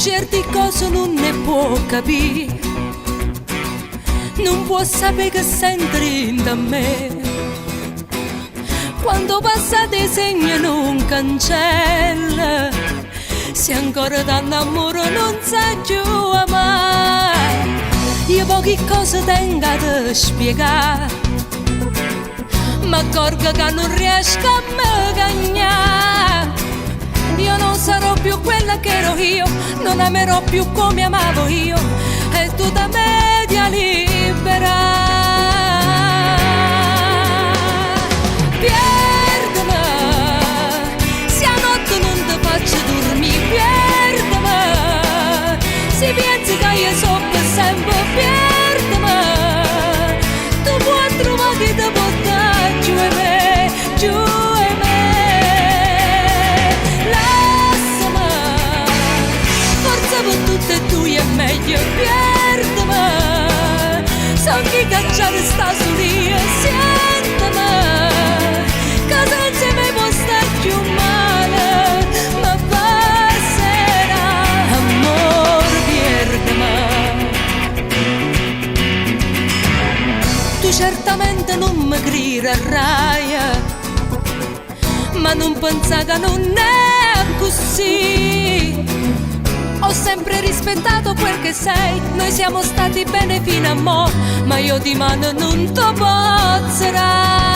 Cierti cose nun 'e può capì. Nun può sapè che sento dint' a me. Quando 'o passato 'e segna nun cancella. Si ancora t'annammure nun sai cchiù amà. Io pochi cose tengo 'a te spiegà. M'accorgo ca nun riesco a me cagnà. Io non sarò più quella che ero io, non amerò più come amavo io e tu da me ti libera. Pierdeme, si 'a notte nun te faccio durmì, pierdeme, si pienze ca io so' pe sempe, pierdeme, tu può truvà chi te po' dà cchiù 'e me, cchiù 'e me. Lassame, forse pe tutte e duje è meglio, pierdeme, song' io che aggia restà sul'io, sienteme, ca senza 'e me può sta cchiù male, ma passerà, ammore pierdeme. Tu certamente nun me crirarraje, ma nun penzà ca nun è accussì. Ho sempre rispettato quel che sei, noi siamo stati bene fino a mo', ma io dimane nun te pozzo dà.